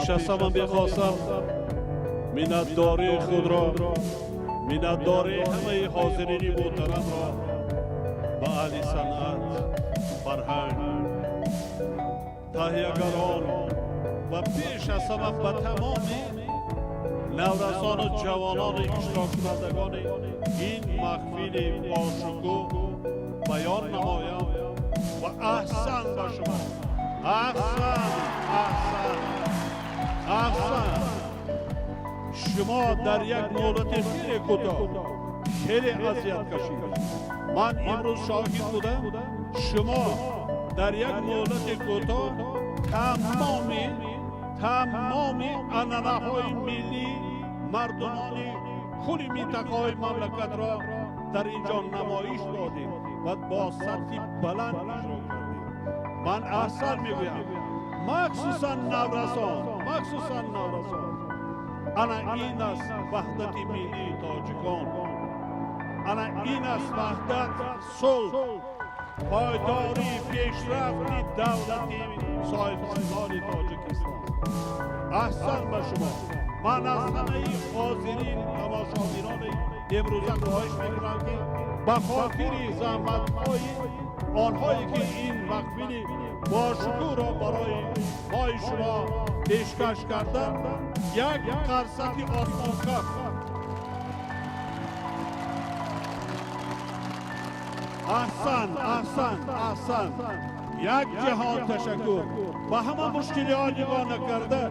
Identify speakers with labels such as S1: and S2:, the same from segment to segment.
S1: Пеш аз ҳама мехостам миннатдории худро, миннатдории ҳамаи ҳозирини муҳтарамро ба аҳли санъат, фарҳанг, таҳиягарон ва пеш аз ҳама ба тамоми наврасону ҷавонони иштироккунандагони ин маҳфили бошукӯҳ баён намоям. Ва аҳсан ба шумо, аҳсан, аҳсан, аҳсан! Шумо дар як муҳлати хеле кӯтоҳ хеле азият кашид. Ман имрӯз шоҳид будам, шумо дар як муҳлати кӯтоҳ тамоми анъанаҳои миллии мардумони кулли минтақаҳои мамлакатро дар ин ҷо намоиш додед ва бо сатҳи баланд иҷро кардед. Ман аҳсан мегӯям, махсусан наврасон, махсусан наврасон. Ана ин аст ваҳдати миллии тоҷикон, ана ин аст ваҳдат, сулҳ, пойдорӣ, пешрафти давлати соҳибистиқлоли Тоҷикистон. Аҳсан ба шумо! Ман аз ҳамаи ҳозирин, тамошобинони имрӯза хоҳиш мекунам, ки ба хотири заҳматҳои онҳое, ки ин маҳфили бошукӯҳро барои мои шумо пешкаш карданд, як қарсаки осмонкаф. Аҳсан, аҳсан, аҳсан! Як ҷаҳон ташаккур! Ба ҳама мушкилиҳо нигоҳ накарда,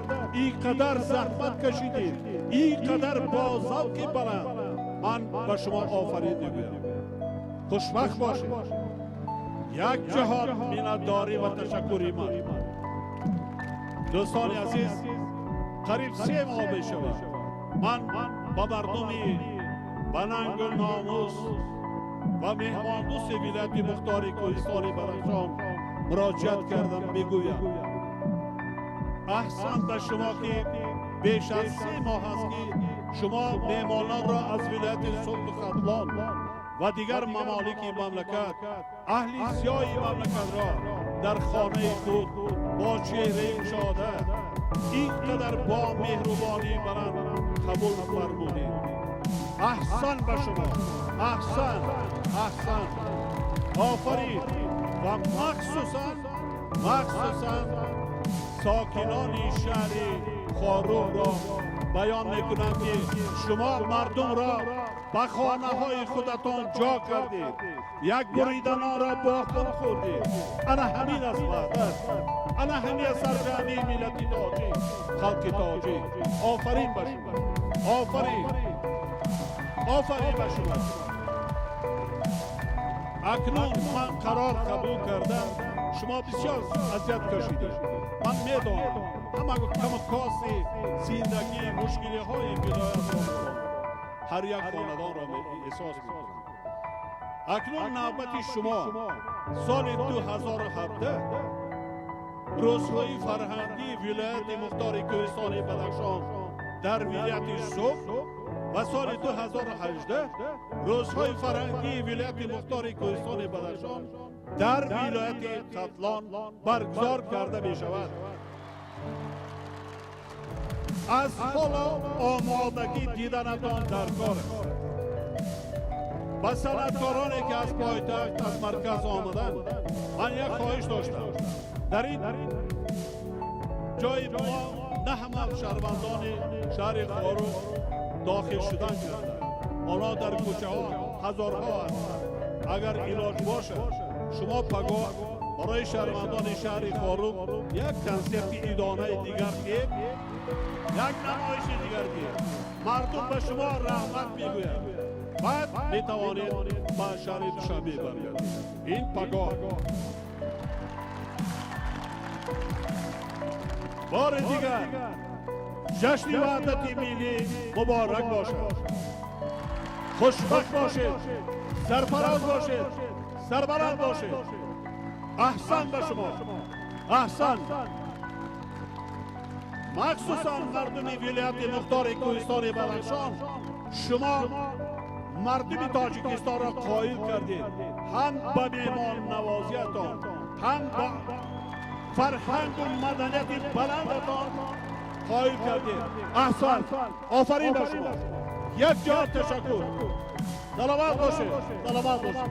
S1: ин қадар заҳмат кашидед, ин қадар бо завқи баланд. Ман ба шумо офарин мегӯям. Хушбахт бошед. Як ҷаҳон миннатдорӣ ва ташаккури ман. Дӯстони азиз, қариб 3 моҳ мешавад, ман ба мардуми банангу номус ва меҳмондӯсти вилояти мухтори Кӯҳистони Бадахшон муроҷиат кардам. Мегӯям, аҳсан ба шумо, ки беш аз 3 моҳ аст, ки шумо меҳмононро аз вилояти Суғду Хатлон ва дигар мамолики мамлакат, аҳли зиёи мамлакатро дар хонаи худ бо чеҳраи кушода, ин қадар бо меҳрубонии баланд қабул фармудед. Аҳсан ба шумо, аҳсан, аҳсан, офарин! Ва махсусан, махсусан сокинони шаҳри Хоруғро баён мекунам, ки шумо мардумро ба хонаҳои худатон ҷо кардед, як бурида нонро бо ҳам хӯрдед. Ана ҳамин аст ваҳдат, ана ҳамин аст сарҷамъии миллати тоҷик, халқи тоҷик. Офарин ба шумо, офарин, офарин ба шумо! Акнун ман қарор қабул кардам. Шумо бисёр азият кашидед, ман медонам, ҳама каму коси зиндагӣ, мушкилиҳои вилоятро медонам, ҳар як хонадонро эҳсос мекунам. Акнун навбати шумо. Соли 2017 рӯзҳои фарҳангии вилояти мухтори Кӯҳистони Бадахшон дар вилояти Суғд ва соли 2018 рӯзҳои фарҳангии вилояти мухтори Кӯҳистони Бадахшон дар вилояти Хатлон баргузор карда мешавад. Аз ҳоло омодагӣ диданатон дар кор аст. Ба санъаткороне, ки аз пойтахт, аз марказ омаданд, ман як хоҳиш доштам. Дар ин ҷои мо на ҳама шаҳрвандони шаҳри Хоруғ дохил шудан карданд, онҳо дар кӯчаҳо ҳазорҳо ҳастанд. Агар илоҷ бошад, шумо пагоҳ барои шаҳрвандони шаҳри Хоруғ як консерти идонаи дигар диҳед, як намоиши дигар диҳед. Мардум ба шумо раҳмат мегӯяд. Баъд метавонед ба шаҳри Душанбе баргардед. Ин пагоҳ. Бори дигар ҷашни ваҳдати миллӣ муборак бошад! Хушбахт бошед, сарфароз бошед, сарбаланд бошед! Аҳсан ба шумо, аҳсан! Махсусан мардуми вилояти мухтори Кӯҳистони Бадахшон, шумо мардуми Тоҷикистонро қоил кардед ҳам ба меҳмоннавозиятон, ҳам ба фарҳангу маданияти баландатон. Қоил кардед. Аҳсан, офарин бар шумо. Як ҷаҳон ташаккур. Саломат бошед, саломат бошед.